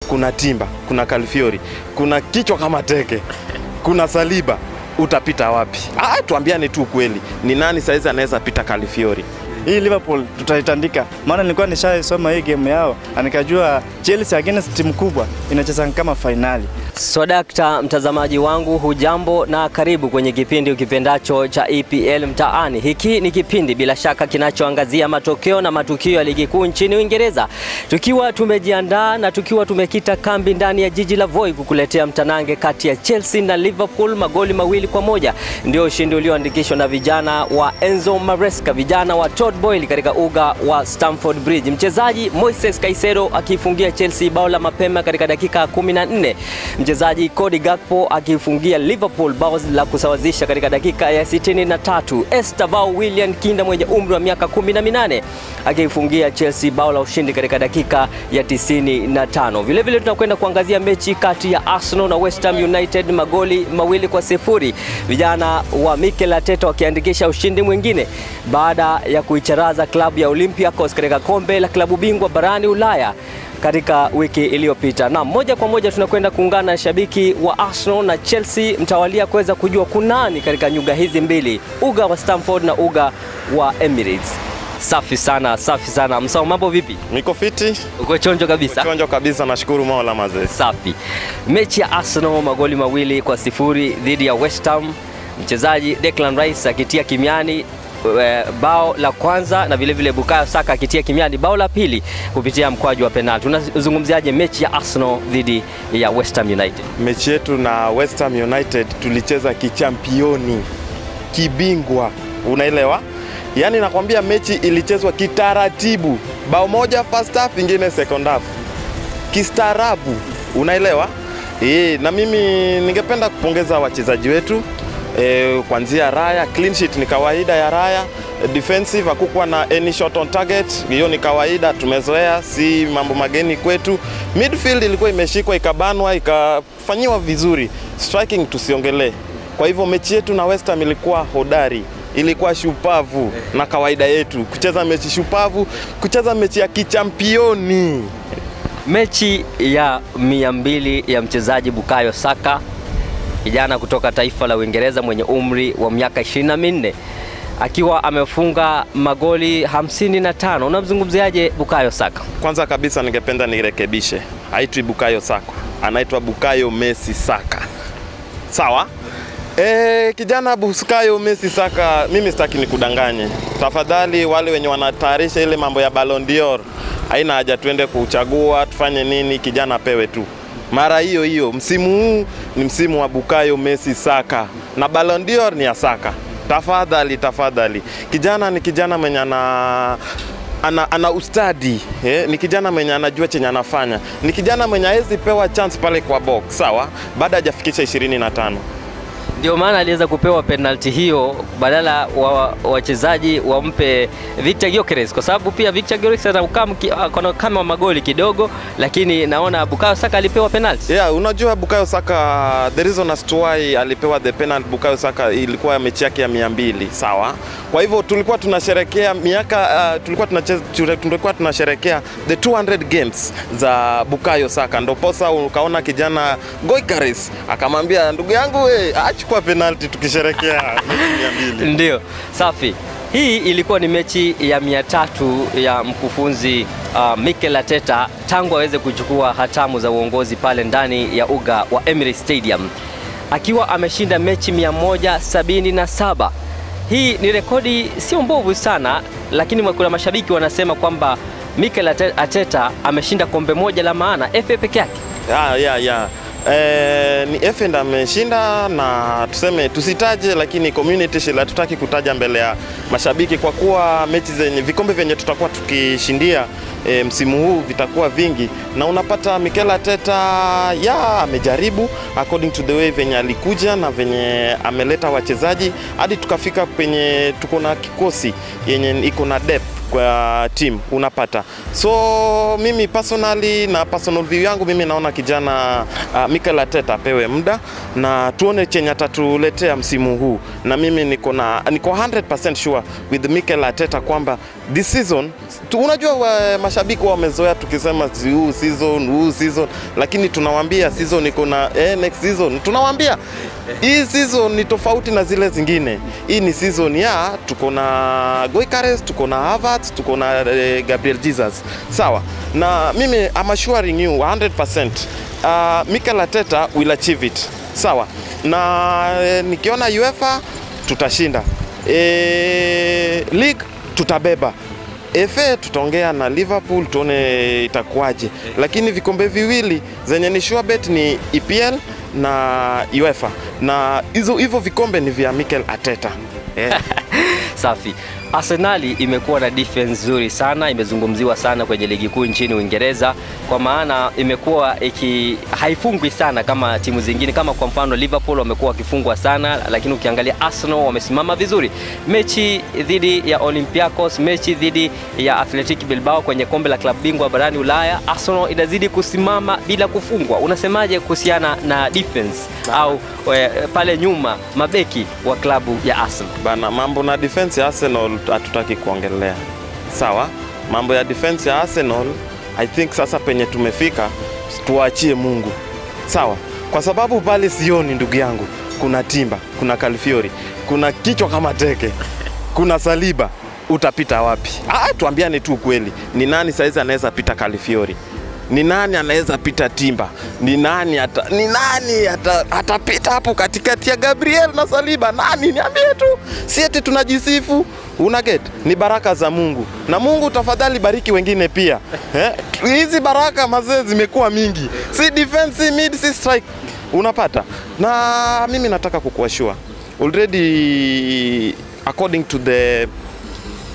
Kuna Timba, kuna Calafiori, kuna kichwa kama teke, kuna Saliba. Utapita wapi? Tuambiane tu kweli. Ni nani saizi anaweza pita Calafiori? Hii Liverpool tutaitandika. Maana nilikuwa nishasoma hii game yao, nikajua Chelsea against timu kubwa inacheza kama finali. Swadakta mtazamaji wangu, hujambo na karibu kwenye kipindi ukipendacho cha EPL Mtaani. Hiki ni kipindi bila shaka kinachoangazia matokeo na matukio ya ligi kuu nchini Uingereza. Tukiwa tumejiandaa na tukiwa tumekita kambi ndani ya jiji la Voi kukuletea mtanange kati ya Chelsea na Liverpool, magoli 2-1 ndio ushindi ulioandikishwa na vijana wa Enzo Maresca, vijana wa Todd Boehly katika uga wa Stamford Bridge. Mchezaji Moises Caicedo akifungia Chelsea bao la mapema katika dakika 14. Mchezaji Cody Gakpo akifungia Liverpool bao la kusawazisha katika dakika ya 63. Estevao Willian Kinda mwenye umri wa miaka 18 akifungia Chelsea bao la ushindi katika dakika ya 95. Vile vile tunakwenda kuangazia mechi kati ya Arsenal na West Ham United, magoli 2-0. Vijana wa Mikel Arteta wakiandikisha ushindi mwingine baada ya kuicharaza klabu ya Olympiacos katika kombe la klabu bingwa barani Ulaya katika wiki iliyopita. Na moja kwa moja tunakwenda kuungana na shabiki wa Arsenal na Chelsea mtawalia kuweza kujua kunani katika nyuga hizi mbili, uga wa Stamford na uga wa Emirates. Safi sana, safi sana. Msao, mambo vipi? Niko fiti. Uko chonjo kabisa? Uko chonjo kabisa, nashukuru Mola mazee. Safi. Mechi ya Arsenal magoli 2-0 dhidi ya West Ham. Mchezaji Declan Rice akitia kimiani bao la kwanza na vile vile Bukayo Saka akitia kimiani bao la pili kupitia mkwaju wa penalti. Unazungumziaje mechi ya Arsenal dhidi ya West Ham United? Mechi yetu na West Ham United tulicheza kichampioni, kibingwa, unaelewa? Yaani nakwambia mechi ilichezwa kitaratibu. Bao moja first half, ingine second half. Kistaarabu, unaelewa? Na mimi ningependa kupongeza wachezaji wetu. Kuanzia Raya, clean sheet ni kawaida ya Raya. Defensive hakukuwa na any shot on target, hiyo ni kawaida, tumezoea, si mambo mageni kwetu. Midfield ilikuwa imeshikwa, ikabanwa, ikafanyiwa vizuri. Striking tusiongelee. Kwa hivyo mechi yetu na West Ham ilikuwa hodari, ilikuwa shupavu, na kawaida yetu kucheza mechi shupavu, kucheza mechi ya kichampioni. Mechi ya 200 ya mchezaji Bukayo Saka, kijana kutoka taifa la Uingereza mwenye umri wa miaka 24, akiwa amefunga magoli 55. Unamzungumziaje Bukayo Saka? Kwanza kabisa ningependa nirekebishe. Haitwi Bukayo Saka, anaitwa Bukayo Messi Saka. Sawa? Kijana Bukayo Messi Saka, mimi sitaki nikudanganye. Tafadhali wale wenye wanatayarisha ile mambo ya Ballon d'Or, haina haja tuende kuchagua, tufanye nini, kijana apewe tu. Mara hiyo hiyo, msimu huu ni msimu wa Bukayo Messi Saka na Ballon d'Or ni ya Saka. Tafadhali, tafadhali. Kijana ni kijana mwenye ana ustadi, ni kijana mwenye anajua chenye anafanya. Ni kijana mwenye hawezi pewa chance pale kwa box, sawa? Baada hajafikisha 25. Ndio maana aliweza kupewa penalti hiyo badala wa wachezaji wampe Victor Gyökeres, kwa sababu pia Victor Gyökeres ana kama magoli kidogo, lakini naona Bukayo Saka alipewa penalti. Yeah, unajua Bukayo Saka, the reason as to why alipewa the penalty Bukayo Saka ilikuwa mechi yake ya 200, sawa? Kwa hivyo tulikuwa tunasherehekea miaka tulikuwa tunasherehekea the 200 games za Bukayo Saka. Ndio posa ukaona kijana Gyökeres akamwambia ndugu yangu we, achukua penalti tukisherehekea 200. Ndio, safi. Hii ilikuwa ni mechi ya 300 ya mkufunzi Mikel Arteta tangu aweze kuchukua hatamu za uongozi pale ndani ya uga wa Emirates Stadium, akiwa ameshinda mechi 177. Hii ni rekodi sio mbovu sana, lakini kuna mashabiki wanasema kwamba Mikel Arteta ameshinda kombe moja la maana, FA peke yake. Yeah. Ni FA ndo ameshinda, na tuseme tusitaje, lakini Community Shield hatutaki kutaja mbele ya mashabiki kwa kuwa mechi zenye vikombe vyenye tutakuwa tukishindia msimu huu vitakuwa vingi, na unapata Mikel Arteta amejaribu according to the way venye alikuja na venye ameleta wachezaji hadi tukafika penye tuko na kikosi yenye iko na depth. kwa team, unapata. So mimi personally na personal view yangu, mimi naona kijana Mikel Arteta apewe muda na tuone chenye atatuletea msimu huu, na mimi niko 100% sure with Mikel Arteta kwamba this season unajua mashabiki wamezoea tukisema huu season, lakini tunawaambia season iko na next season, tunawaambia hii season ni tofauti na zile zingine. Hii ni season ya tuko na Gyökeres, tuko na Havertz, tuko na Gabriel Jesus. Sawa. Na mimi I'm assuring you 100% Mikel Arteta will achieve it. Sawa. Na nikiona UEFA tutashinda. League tutabeba. FA tutaongea na Liverpool tuone itakuwaje. Lakini vikombe viwili zenye ni sure bet ni EPL na UEFA, na hizo hivyo vikombe ni vya Mikel Arteta. Safi. Arsenali imekuwa na defense nzuri sana, imezungumziwa sana kwenye ligi kuu nchini Uingereza, kwa maana imekuwa haifungwi sana kama timu zingine. Kama kwa mfano Liverpool wamekuwa wakifungwa sana, lakini ukiangalia Arsenal wamesimama vizuri. Mechi dhidi ya Olympiacos, mechi dhidi ya Athletic Bilbao kwenye kombe la klabu bingwa barani Ulaya, Arsenal inazidi kusimama bila kufungwa. Unasemaje kuhusiana na defense au pale nyuma mabeki wa klabu ya Arsenal? Bana, mambo na defense ya Arsenal hatutaki kuongelea. Sawa? Mambo ya defense ya Arsenal, I think sasa penye tumefika tuachie Mungu. Sawa? Kwa sababu pale sioni ndugu yangu, kuna Timba, kuna Calafiori, kuna kichwa kama teke, kuna Saliba, utapita wapi? Tuambiane tu kweli. Ni nani saizi anaweza pita Calafiori? Ni nani anaweza pita Timba? Ni nani atapita hapo katikati ya Gabriel na Saliba? Nani? Niambie tu. Si eti tunajisifu. Una get? Ni baraka za Mungu. Na Mungu tafadhali bariki wengine pia. Hizi baraka mazee zimekuwa mingi. Si defense, si mid, si strike. Unapata? Na mimi nataka kukuashua. Already according to the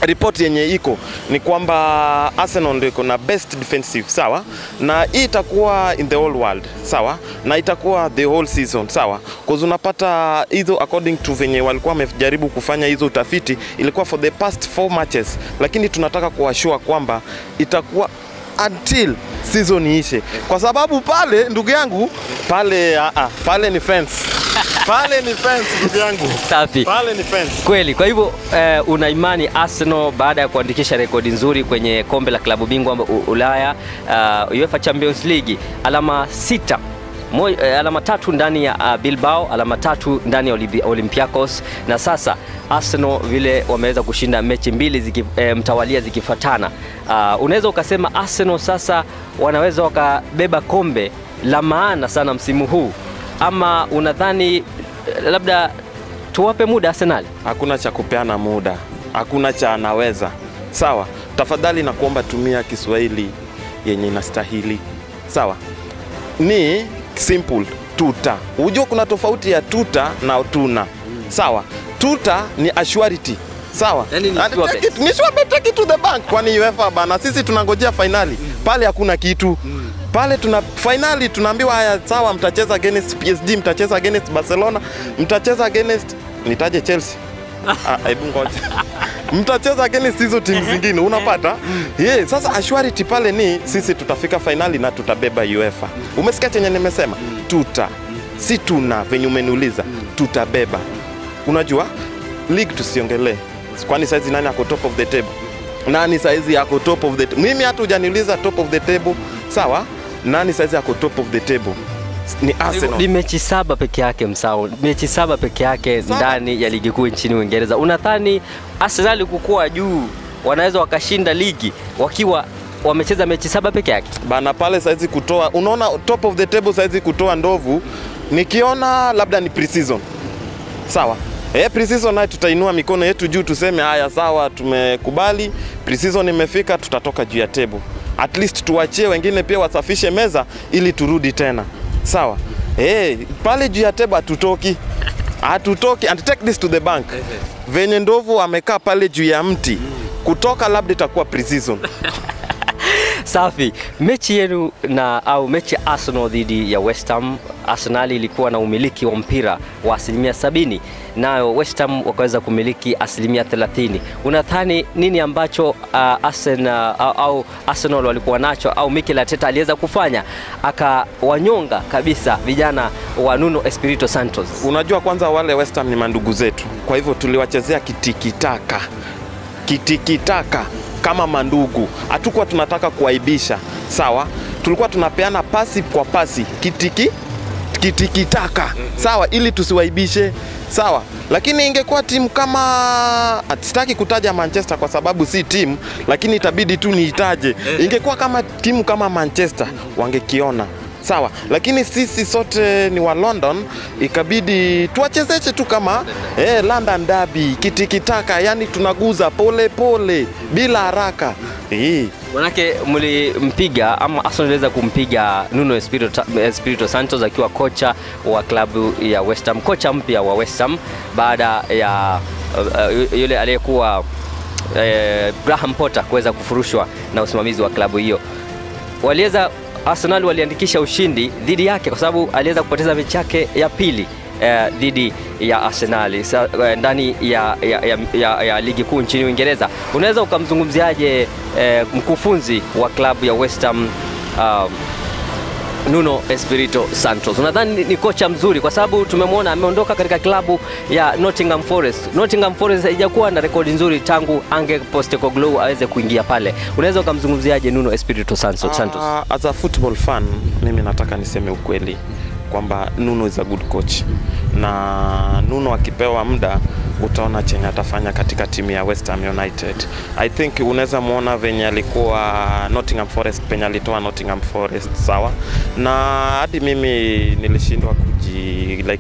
report yenye iko ni kwamba Arsenal ndio iko na best defensive, sawa? Na hii itakuwa in the whole world, sawa? Na itakuwa the whole season, sawa? Cause unapata hizo according to venye walikuwa wamejaribu kufanya hizo utafiti, ilikuwa for the past 4 matches, lakini tunataka kuashua kwamba itakuwa until season iishe. Kwa sababu pale ndugu yangu, pale pale ni fence. Pale ni fence ndugu yangu. Safi. Pale ni fence. Kweli. Kwa hivyo una imani Arsenal baada ya kuandikisha rekodi nzuri kwenye kombe la klabu bingwa Ulaya, UEFA Champions League, alama 6, alama 3 ndani ya Bilbao, alama 3 ndani ya Olympiacos, na sasa Arsenal vile wameweza kushinda mechi mbili mtawalia zikifuatana. Unaweza ukasema Arsenal sasa wanaweza wakabeba kombe la maana sana msimu huu, ama unadhani labda tuwape muda Arsenal? Hakuna cha kupeana muda, hakuna cha anaweza. Sawa, tafadhali nakuomba tumia Kiswahili yenye inastahili. Sawa, ni simple, tuta. Unajua kuna tofauti ya tuta na tuna. Sawa, tuta ni assurity. Sawa, yani ni sure bet, take it to the bank. Kwani UEFA bana, sisi tunangojea finali. Pale hakuna kitu. Pale tuna finali tunaambiwa haya sawa, mtacheza against PSG, mtacheza against Barcelona, mtacheza against, nitaje Chelsea. Hebu ngoja. Mtacheza against hizo timu zingine, unapata? Yeah, sasa assurity pale ni sisi tutafika finali na tutabeba UEFA. Umesikia chenye nimesema? Tuta. Si tuna venye umeniuliza, tutabeba. Unajua league tusiongelee. Kwani saizi nani ako top of the table? Nani saizi ako top of the table? Mimi hata hujaniuliza top of the table. Sawa? Nani saizi ako top of the table? Ni Arsenal. Ni mechi 7 peke yake msao. Mechi 7 peke yake ndani ya ligi kuu nchini Uingereza. Unadhani Arsenal kukua juu wanaweza wakashinda ligi wakiwa wamecheza mechi 7 peke yake? Bana pale saizi kutoa, unaona top of the table saizi kutoa ndovu, nikiona labda ni pre-season. Sawa? Pre-season nayo tutainua mikono yetu juu tuseme haya sawa, tumekubali pre-season imefika, tutatoka juu ya table. At least tuachie wengine pia wasafishe meza ili turudi tena. Sawa? Pale juu ya table hatutoki. Hatutoki, and take this to the bank. Venye ndovu amekaa pale juu ya mti, kutoka labda itakuwa pre-season. Safi. Mechi yenu na au mechi Arsenal dhidi ya West Ham, Arsenal ilikuwa na umiliki wa mpira wa 70%, nayo West Ham wakaweza kumiliki 30%. Unadhani nini ambacho Arsenal au Arsenal walikuwa nacho au Mikel Arteta aliweza kufanya akawanyonga kabisa vijana wa Nuno Espirito Santos? Unajua, kwanza wale West Ham ni mandugu zetu, kwa hivyo tuliwachezea kitikitaka. Kitikitaka kama mandugu, hatukuwa tunataka kuaibisha, sawa? Tulikuwa tunapeana pasi kwa pasi, kitikitaka, sawa, ili tusiwaibishe, sawa. Lakini ingekuwa timu kama, sitaki kutaja Manchester kwa sababu si timu, lakini itabidi tu niitaje. Ingekuwa kama timu kama Manchester wangekiona, sawa. Lakini sisi sote ni wa London, ikabidi tuwachezeshe tu kama London Derby, kitikitaka, yani tunaguza pole pole bila haraka. Manake mlimpiga ama Arsenal iliweza kumpiga Nuno Espirito Santos akiwa kocha wa klabu ya West Ham, kocha mpya wa West Ham baada ya yule aliyekuwa Graham Potter kuweza kufurushwa na usimamizi wa klabu hiyo. Waliweza Arsenal waliandikisha ushindi dhidi yake kwa sababu aliweza kupoteza mechi yake ya pili dhidi ya Arsenal ndani ya ligi kuu nchini Uingereza. Unaweza ukamzungumziaje mkufunzi wa klabu ya West Ham Nuno Espirito Santos? Unadhani ni kocha mzuri kwa sababu tumemwona ameondoka katika klabu ya Nottingham Forest. Nottingham Forest haijakuwa na rekodi nzuri tangu Ange Postecoglou aweze kuingia pale. Unaweza ukamzungumziaje Nuno Espirito Santos? As a football fan, mimi nataka niseme ukweli kwamba Nuno is a good coach. Na Nuno akipewa muda utaona chenye atafanya katika timu ya West Ham United. I think unaweza muona venye alikuwa Nottingham Forest, penye alitoa Nottingham Forest, sawa. Na hadi mimi nilishindwa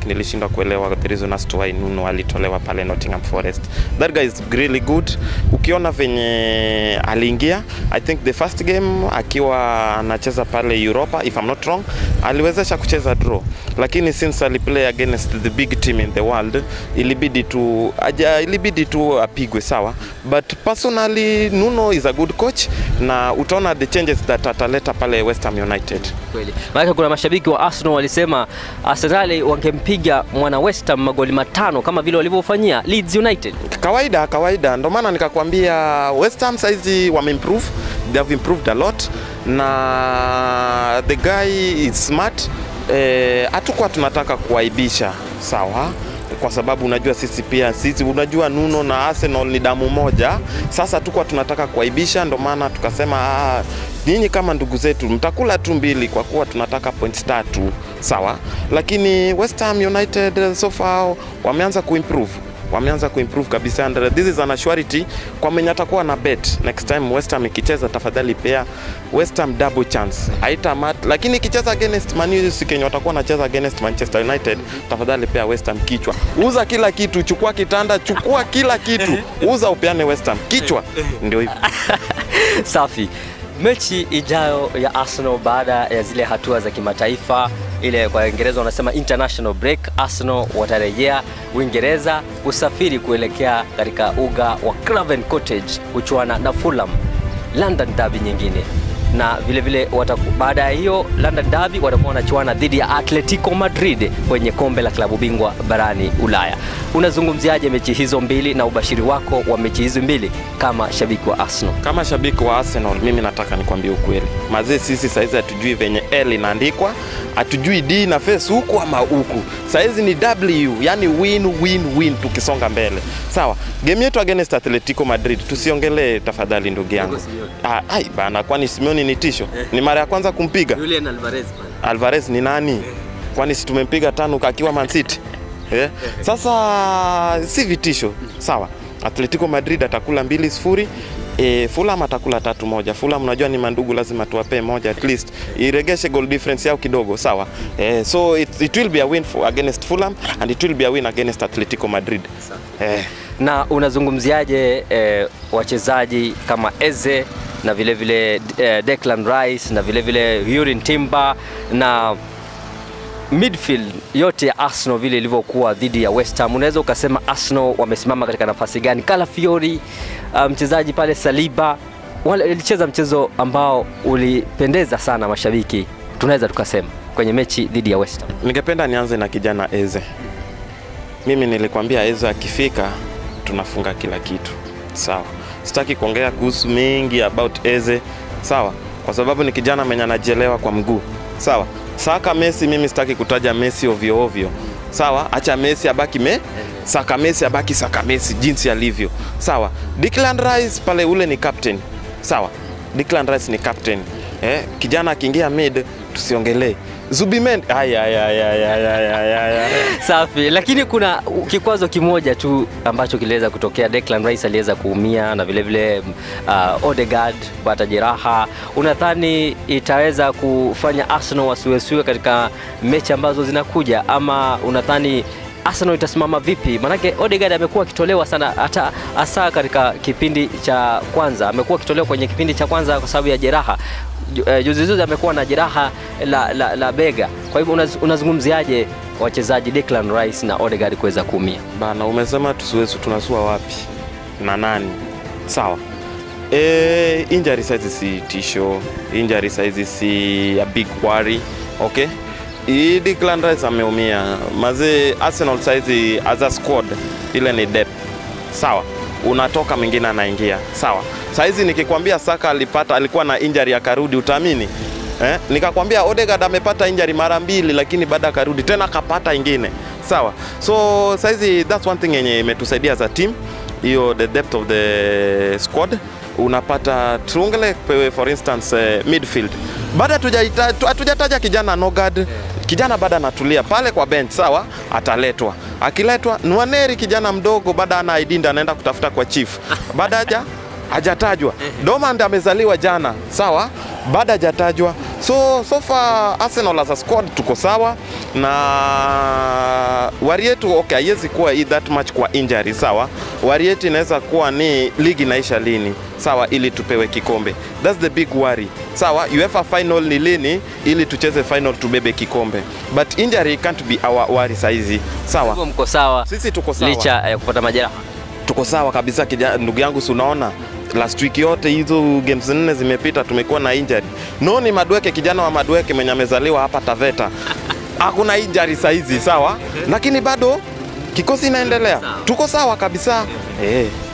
nilishindwa kuelewa the reason as to why Nuno alitolewa pale Nottingham Forest. That guy is really good. Ukiona venye aliingia, I think the first game akiwa anacheza pale Europa, if I'm not wrong, aliwezesha kucheza draw. Lakini since aliplay against the big team in the world, ilibidi tu apigwe, sawa. But personally Nuno is a good coach na utaona the changes that ataleta pale West Ham United. Kweli. Maana kuna mashabiki wa Arsenal walisema Arsenal wangempiga mwana West Ham magoli 5 kama vile walivyofanyia Leeds United. Kawaida, kawaida. Ndio maana nikakwambia West Ham saizi wameimprove, they have improved a lot na the guy is smart. Hatukuwa tunataka kuaibisha, sawa? Kwa sababu unajua sisi pia, sisi unajua Nuno na Arsenal ni damu moja. Sasa tukuwa tunataka kuaibisha, ndio maana tukasema nyinyi kama ndugu zetu mtakula tu 2 kwa kuwa tunataka points 3, sawa? Lakini West Ham United so far wameanza kuimprove. Wameanza kuimprove kabisa, and this is an assurity kwa mwenye atakuwa na bet next time West Ham ikicheza, tafadhali pea West Ham double chance. Haita mat, lakini ikicheza against Man U Kenya watakuwa wanacheza against Manchester United, tafadhali pea West Ham kichwa. Uza kila kitu, chukua kitanda, chukua kila kitu, uza upeane West Ham kichwa. Ndio hivyo. Safi. Mechi ijayo ya Arsenal baada ya zile hatua za kimataifa, ile kwa Uingereza wanasema international break, Arsenal watarejea Uingereza kusafiri kuelekea katika uga wa Craven Cottage kuchuana na Fulham, London Derby nyingine. Na vile vile baada ya hiyo London Derby watakuwa wanachuana dhidi ya Atletico Madrid kwenye kombe la klabu bingwa barani Ulaya. Unazungumziaje mechi hizo mbili na ubashiri wako wa mechi hizo mbili kama shabiki wa Arsenal? Kama shabiki wa Arsenal, mimi nataka nikwambie ukweli. Mazee sisi saizi hatujui venye L inaandikwa, hatujui D na face huku ama huku. Saizi ni W, yani win win win tukisonga mbele. Sawa. Game yetu against Atletico Madrid tusiongelee tafadhali ndugu yangu. Ai bana, kwani Simeone ni tisho? Ni mara ya kwanza kumpiga. Julian Alvarez bana. Alvarez ni nani? Kwani si tumempiga 5 akiwa Man City? Sasa si vitisho. Sawa. Atletico Madrid atakula 2-0. Fulham atakula 3-1. Fulham unajua ni mandugu, lazima tuwape moja at least. Iregeshe goal difference yao kidogo, sawa. So it will be a win for against Fulham and it will be a win against Atletico Madrid. Na unazungumziaje wachezaji kama Eze na vile vile Declan Rice na vile vile Yuri Timber na midfield yote ya Arsenal vile ilivyokuwa dhidi ya West Ham? Unaweza ukasema Arsenal wamesimama katika nafasi gani? Calafiori, mchezaji pale Saliba, Walicheza mchezo ambao ulipendeza sana mashabiki, tunaweza tukasema, kwenye mechi dhidi ya West Ham. Ningependa nianze na kijana Eze. Mimi nilikwambia Eze akifika tunafunga kila kitu. Sawa. Sitaki kuongea kuhusu mengi about Eze. Sawa. Kwa sababu ni kijana mwenye anajielewa kwa mguu. Sawa. Saka Messi, mimi sitaki kutaja Messi ovyo ovyo. Sawa, acha Messi abaki Saka Messi abaki Saka Messi jinsi alivyo. Sawa. Declan Rice pale ule ni captain. Sawa. Declan Rice ni captain. Kijana akiingia mid tusiongelee. Zubimendi ay. Safi, lakini kuna kikwazo kimoja tu ambacho kiliweza kutokea. Declan Rice aliweza kuumia na vile vile Odegaard kupata jeraha. Unadhani itaweza kufanya Arsenal wasiwesiwe katika mechi ambazo zinakuja, ama unadhani Arsenal itasimama vipi? Manake Odegaard amekuwa akitolewa sana, hata hasa katika kipindi cha kwanza. Amekuwa akitolewa kwenye kipindi cha kwanza kwa sababu ya jeraha. Juzi amekuwa na jeraha la bega. Kwa hivyo unazungumziaje wachezaji Declan Rice na Odegaard kuweza kuumia? Bana, umesema tusiwesu, tunasua wapi na nani? Sawa. Injury size si tisho, injury size si a big worry. Okay? Declan Rice ameumia. Maze Arsenal size as a squad ile ni depth. Sawa. Unatoka mwingine anaingia. Sawa. Saizi nikikwambia Saka alikuwa na injury akarudi, utaamini? Nikakwambia Odegaard amepata injury mara mbili lakini baada akarudi tena akapata ingine. Sawa. So saizi that's one thing yenye imetusaidia as a team, hiyo the depth of the squad. Unapata tuongele for instance midfield. Baada hatujataja kijana Nogard. Kijana baada anatulia pale kwa bench, sawa, ataletwa. Akiletwa Nwaneri kijana mdogo baada ana ID anaenda kutafuta kwa chief. Baada hajatajwa. Dormand amezaliwa jana, sawa, baada hajatajwa. So far Arsenal as a squad tuko sawa na worry yetu okay, haiwezi kuwa that much kwa injury, sawa. Worry yetu inaweza kuwa ni ligi inaisha lini, sawa, ili tupewe kikombe. That's the big worry. Sawa, UEFA final ni lini ili tucheze final tubebe kikombe. But injury can't be our worry saizi. Sawa. Mko sawa. Sisi tuko sawa. Licha ya kupata majeraha. Tuko sawa kabisa ndugu yangu, si unaona last week yote hizo games 4 zimepita tumekuwa na injury. Noni Madueke, kijana wa Madueke mwenye amezaliwa hapa Taveta. Hakuna injury saizi, sawa? Lakini bado kikosi inaendelea. Tuko sawa kabisa.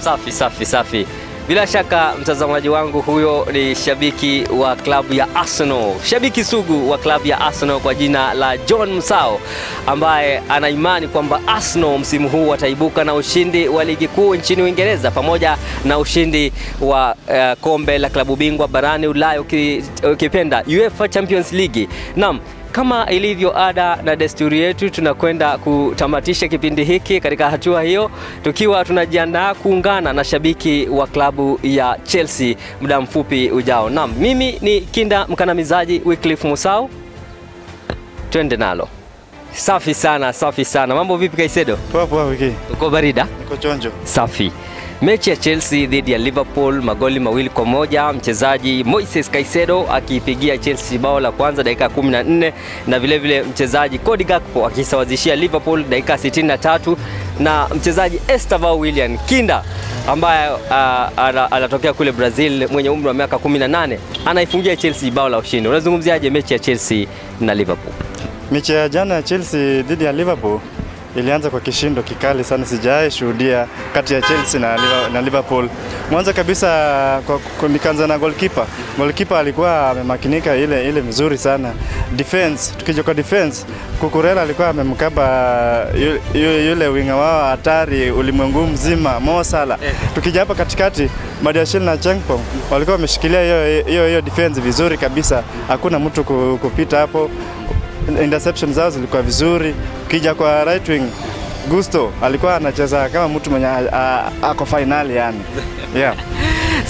Safi safi safi. Bila shaka mtazamaji wangu, huyo ni shabiki wa klabu ya Arsenal, shabiki sugu wa klabu ya Arsenal kwa jina la John Musau, ambaye ana imani kwamba Arsenal msimu huu wataibuka na ushindi wa ligi kuu nchini Uingereza pamoja na ushindi wa kombe la klabu bingwa barani Ulaya, ukipenda UEFA Champions League. Naam, kama ilivyo ada na desturi yetu, tunakwenda kutamatisha kipindi hiki katika hatua hiyo tukiwa tunajiandaa kuungana na shabiki wa klabu ya Chelsea muda mfupi ujao. Naam, mimi ni Kinda mkandamizaji Wycliffe Musau. Twende nalo. Safi sana, safi sana. Mambo vipi Kaisedo? Poa poa wiki. Uko barida? Niko chonjo. Safi. Mechi ya Chelsea dhidi ya Liverpool, magoli 2-1, mchezaji Moises Caicedo akiipigia Chelsea bao la kwanza dakika 14 na vile vile mchezaji Cody Gakpo akisawazishia Liverpool dakika 63 na mchezaji Estevao Willian Kinda ambaye anatokea kule Brazil mwenye umri wa miaka 18 anaifungia Chelsea bao la ushindi. Unazungumziaje mechi ya Chelsea na Liverpool? Mechi ya jana ya Chelsea dhidi ya Liverpool ilianza kwa kishindo kikali sana, sijawahi shuhudia kati ya Chelsea na Liverpool. Mwanzo kabisa nikaanza na goalkeeper. Goalkeeper alikuwa amemakinika ile mzuri sana. Defense, tukija kwa defense, Cucurella alikuwa amemkaba yule winga wao hatari ulimwengu mzima, Mo Salah. Tukija hapa katikati, Badiashile na Chengpong walikuwa wameshikilia hiyo defense vizuri kabisa. Hakuna mtu kupita hapo. Interception zao zilikuwa vizuri. Kija kwa right wing, Gusto alikuwa anacheza kama mtu mwenye ako finali yani. Yeah.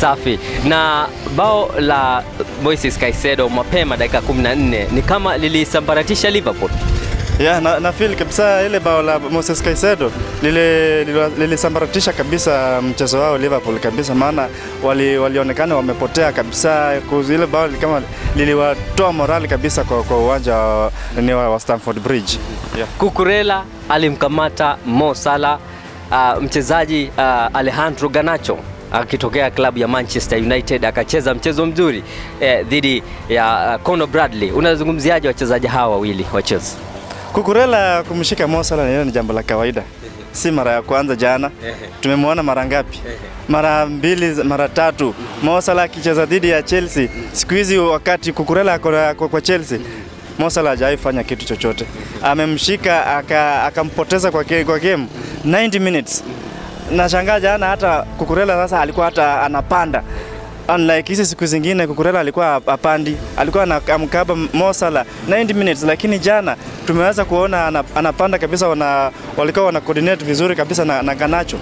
Safi. Na bao la Moises Caicedo mapema dakika 14 ni kama lilisambaratisha Liverpool. Yeah, na feel kabisa ile bao la Moises Caicedo lilisambaratisha kabisa mchezo wao Liverpool kabisa, maana walionekana wamepotea kabisa. Ile bao kama liliwatoa morali kabisa kwa uwanja wa Stamford Bridge. Yeah. Cucurella alimkamata Mo Salah, mchezaji Alejandro Garnacho akitokea klabu ya Manchester United akacheza mchezo mzuri dhidi ya Conor Bradley. Unazungumziaje wachezaji hawa wawili wa Chelsea? Cucurella kumshika Mo Salah ni jambo la kawaida. Si mara ya kwanza jana. Tumemwona mara ngapi? Mara mbili, mara tatu. Mo Salah akicheza dhidi ya Chelsea. Siku hizi wakati Cucurella ako kwa Chelsea, Mo Salah hajaifanya kitu chochote. Amemshika akampoteza kwa game 90 minutes. Nashangaa jana hata Cucurella sasa alikuwa hata anapanda. Unlike hizi siku zingine Cucurella alikuwa apandi, alikuwa anamkaba Mo Salah 90 minutes, lakini jana tumeweza kuona anapanda kabisa, walikuwa wana coordinate vizuri kabisa na Garnacho.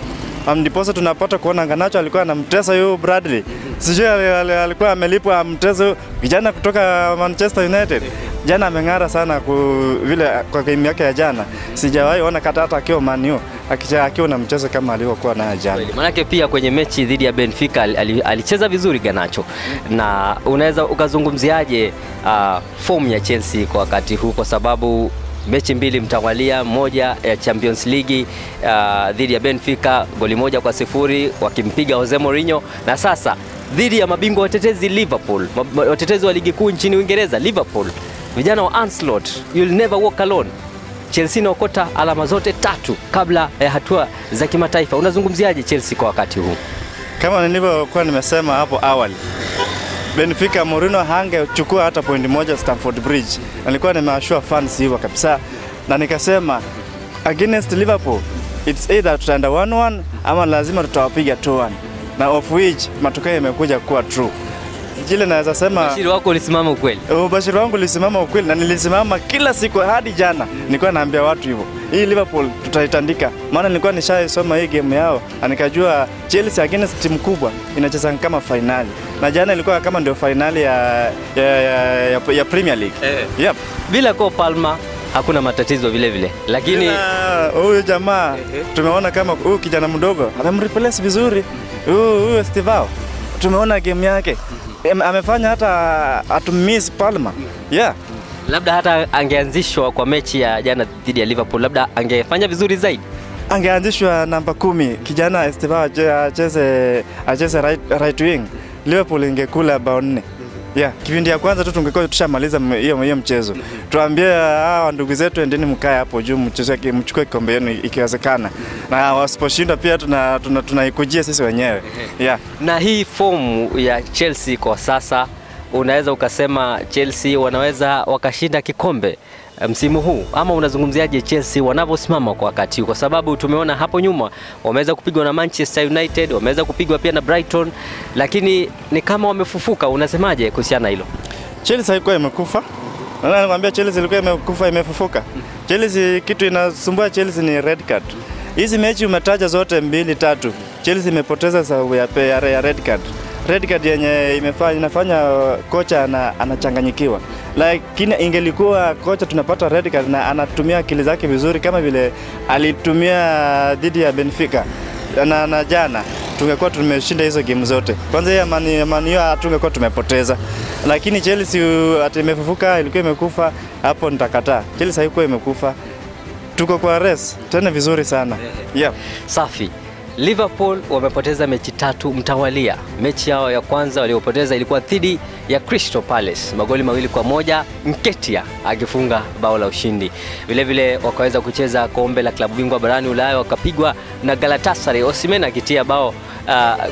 Ndiposa tunapata kuona Garnacho alikuwa anamtesa huyu Bradley. Sijui alikuwa amelipwa amtese vijana kutoka Manchester United. Jana ameng'ara sana vile kwa game yake ya jana. Sijawahi ona hata akiwa Man U akiwa na mchezo kama alivyokuwa naye jana. Manake pia kwenye mechi dhidi ya Benfica alicheza vizuri Garnacho. Na unaweza ukazungumziaje form ya Chelsea kwa wakati huu, kwa sababu mechi mbili mtawalia, moja ya Champions League dhidi ya Benfica goli 1-0 wakimpiga Jose Mourinho, na sasa dhidi ya mabingwa watetezi Liverpool, watetezi wa ligi kuu nchini Uingereza Liverpool, vijana wa Ancelotti, you'll never walk alone. Chelsea inaokota alama zote 3 kabla ya hatua za kimataifa. Unazungumziaje Chelsea kwa wakati huu? Kama nilivyokuwa nimesema hapo awali, Benfica Mourinho hangechukua hata point moja Stamford Bridge. Nilikuwa nimeashua fans hivyo kabisa, na nikasema against Liverpool it's either tutaenda 1-1 ama lazima tutawapiga 2-1, na of which matokeo yamekuja kuwa true. Kile naweza sema, ubashiri wako ulisimama ukweli. Ubashiri wangu ulisimama ukweli, na nilisimama kila siku hadi jana. Nilikuwa naambia watu hivyo, hii Liverpool tutaitandika. Maana nilikuwa nishaisoma hii game yao na nikajua Chelsea against timu kubwa inacheza kama finali. Na jana ilikuwa kama ndio finali ya Premier League. Yep. Bila kwa Palmer hakuna matatizo vile vile. Lakini huyu jamaa tumeona kama huyu kijana mdogo amemreplace vizuri. Huyu Estevao tumeona game yake. Amefanya hata atumiss Palmer. Yeah. Labda hata angeanzishwa kwa mechi ya jana dhidi ya Liverpool, labda angefanya vizuri zaidi. Angeanzishwa namba 10, kijana Estevao acheze right wing. Liverpool ingekula bao 4. Yeah, kipindi ya kwanza tu tungekuwa tushamaliza hiyo mchezo. Tuambie hawa ndugu zetu endeni mkae hapo juu mcheze, mchukue kikombe yenu ikiwezekana. Na wasiposhinda pia tunaikujia sisi wenyewe. Yeah. Na hii fomu ya Chelsea kwa sasa, unaweza ukasema Chelsea wanaweza wakashinda kikombe msimu huu, ama unazungumziaje Chelsea wanavyosimama kwa wakati huu? Kwa sababu tumeona hapo nyuma wameweza kupigwa na Manchester United, wameweza kupigwa pia na Brighton, lakini ni kama wamefufuka. Unasemaje kuhusiana na hilo? Chelsea haikuwa imekufa. Na nakwambia Chelsea ilikuwa imekufa, imefufuka. Chelsea kitu inasumbua Chelsea ni red card. Hizi mechi umetaja zote 2 3, Chelsea imepoteza sababu ya red card. Red card yenye inafanya kocha anachanganyikiwa. Lakini ingelikuwa kocha tunapata red card na anatumia akili zake vizuri kama vile alitumia dhidi ya Benfica na jana, tungekuwa tumeshinda hizo game zote. Kwanza ya Man U tungekuwa tumepoteza. Lakini Chelsea ati imefufuka, ilikuwa imekufa, hapo nitakataa. Chelsea haikuwa imekufa. Tuko kwa race tena vizuri sana. Yeah. Safi. Liverpool wamepoteza mechi 3 mtawalia. Mechi yao ya kwanza waliopoteza ilikuwa dhidi ya Crystal Palace, magoli 2-1, Nketiah akifunga bao la ushindi. Vile vile wakaweza kucheza kombe la klabu bingwa barani Ulaya, wakapigwa na Galatasaray, Osimhen akitia bao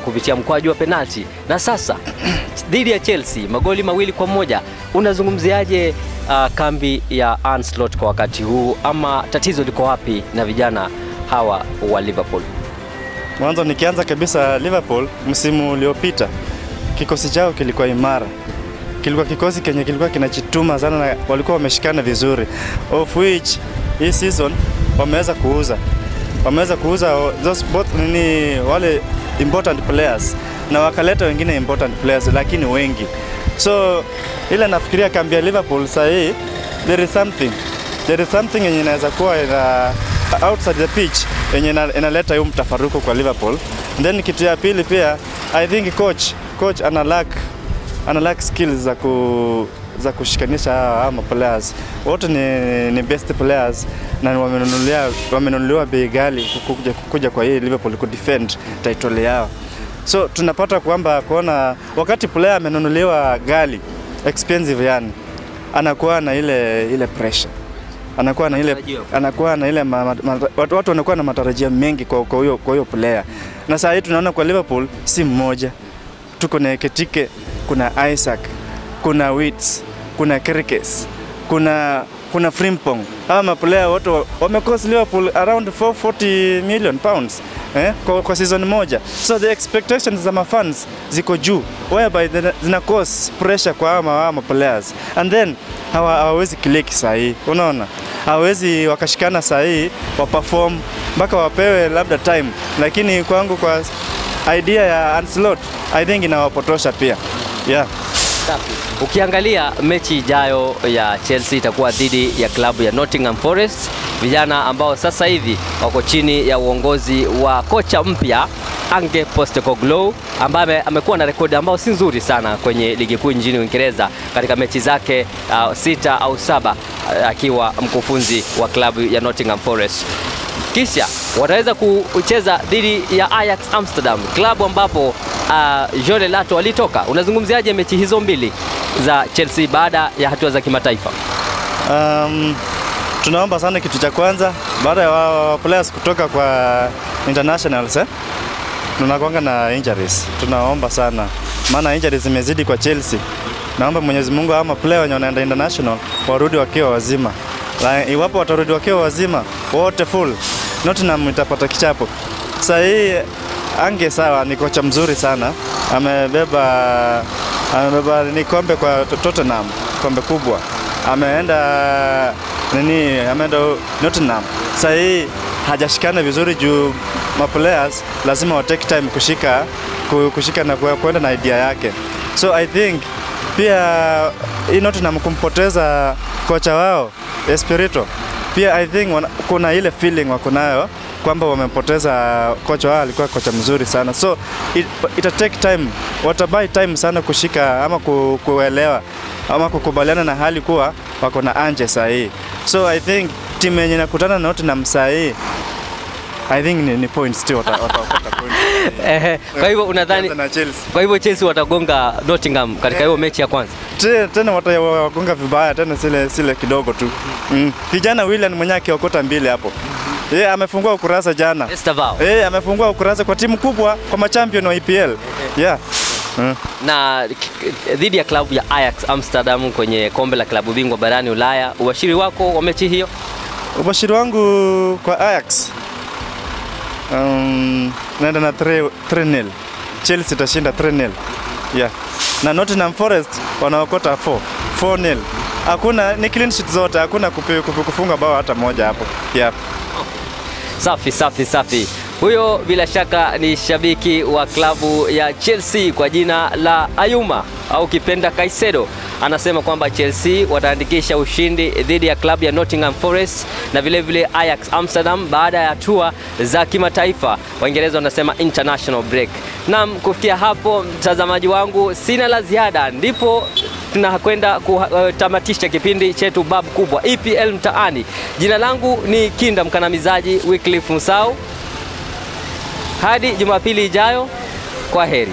kupitia mkwaju wa penalti. Na sasa dhidi ya Chelsea magoli 2-1. Unazungumziaje kambi ya Ancelotti kwa wakati huu, ama tatizo liko wapi na vijana hawa wa Liverpool? Mwanzo nikianza kabisa, Liverpool msimu uliopita kikosi chao kilikuwa imara. Kilikuwa kikosi kenye kilikuwa kinachituma sana na walikuwa wameshikana vizuri. Of which hii season wameweza kuuza. Wameweza kuuza those both ni wale important players na wakaleta wengine important players, lakini wengi. So ile nafikiria kambi ya Liverpool sasa hii there is something. There is something yenye inaweza kuwa outside the pitch yenye inaleta hiyo mtafaruko kwa Liverpool. And then kitu ya pili pia, I think coach ana lack skills za kushikanisha hawa players. Wote ni best players na wamenunuliwa bei ghali kuja kwa hii Liverpool ku defend title yao. So tunapata kwamba kuona wakati player amenunuliwa ghali, expensive yani, anakuwa na ile pressure. Anakuwa na ile watu wanakuwa na matarajio mengi kwa huyo player. Na saa hii tunaona kwa Liverpool si mmoja. Tuko na Ekitike, kuna Isaac, kuna Wits, kuna Kerkes, kuna Frimpong. Hawa maplayer wote wamecost Liverpool around 440 million pounds kwa season moja. So the expectations za mafans ziko juu, whereby zina cause pressure kwa hawa players. And then hawawezi click sahi, unaona? Hawawezi wakashikana sahi, wa perform mpaka wapewe labda time. Lakini kwangu kwa idea ya Ancelotti, I think inawapotosha pia. Yeah. Ukiangalia mechi ijayo ya Chelsea itakuwa dhidi ya klabu ya Nottingham Forest, vijana ambao sasa hivi wako chini ya uongozi wa kocha mpya Ange Postecoglou, ambaye amekuwa na rekodi ambayo si nzuri sana kwenye ligi kuu nchini Uingereza katika mechi zake 6 au 7 akiwa mkufunzi wa klabu ya Nottingham Forest. Kisha wataweza kucheza dhidi ya Ajax Amsterdam, klabu ambapo Jorrel Hato alitoka. Unazungumziaje mechi hizo mbili za Chelsea baada ya hatua za kimataifa? Tunaomba sana kitu cha kwanza baada ya players kutoka kwa internationals, tunakuanga na injuries. Tunaomba sana maana injuries zimezidi kwa Chelsea. Naomba Mwenyezi Mungu ama player wenye wanaenda international warudi wakiwa wazima. Iwapo watarudi wakiwa wazima wote full, Nottingham itapata kichapo. Sasa hii Ange sawa ni kocha mzuri sana. Amebeba ni kombe kwa Tottenham, kombe kubwa. Ameenda Nottingham. Sasa hii hajashikana vizuri juu ma players lazima wa take time kushika na kwenda na idea yake. So I think pia hii Nottingham kumpoteza kocha wao Espirito, pia I think kuna ile feeling wako nayo kwamba wamepoteza kocha wao, alikuwa kocha mzuri sana. So ita take time, watabuy time sana kushika ama kuelewa ama kukubaliana na hali kuwa wako na Ange sahi. So I think timu yenye inakutana na Nottingham sahi, I think ni points tu watapata points. Kwa hivyo unadhani kwa hivyo Chelsea watagonga Nottingham katika hiyo mechi ya kwanza? Tena watagonga vibaya tena, sile kidogo tu. Kijana William mwenyewe akiokota mbili hapo. Yeye amefungua ukurasa jana. Amefungua ukurasa kwa timu kubwa, kwa machampion wa EPL. Yeah. Na dhidi ya klabu ya Ajax Amsterdam kwenye kombe la klabu bingwa barani Ulaya, ubashiri wako wa mechi hiyo? Ubashiri wangu kwa Ajax, naenda na 3-0. Chelsea itashinda 3-0. Yeah. Na Nottingham Forest wanaokota 4-0. Hakuna, ni clean sheet zote, hakuna kufunga bao hata moja hapo. Yeah. Safi safi safi. Huyo bila shaka ni shabiki wa klabu ya Chelsea kwa jina la Ayuma au kipenda Caicedo. Anasema kwamba Chelsea wataandikisha ushindi dhidi ya klabu ya Nottingham Forest na vile vile Ajax Amsterdam baada ya hatua za kimataifa. Waingereza wanasema international break. Naam, kufikia hapo mtazamaji wangu sina la ziada, ndipo tunakwenda kutamatisha kipindi chetu bab kubwa EPL Mtaani. Jina langu ni Kinda Mkanamizaji Wycliffe Musau. Hadi Jumapili ijayo, kwa heri.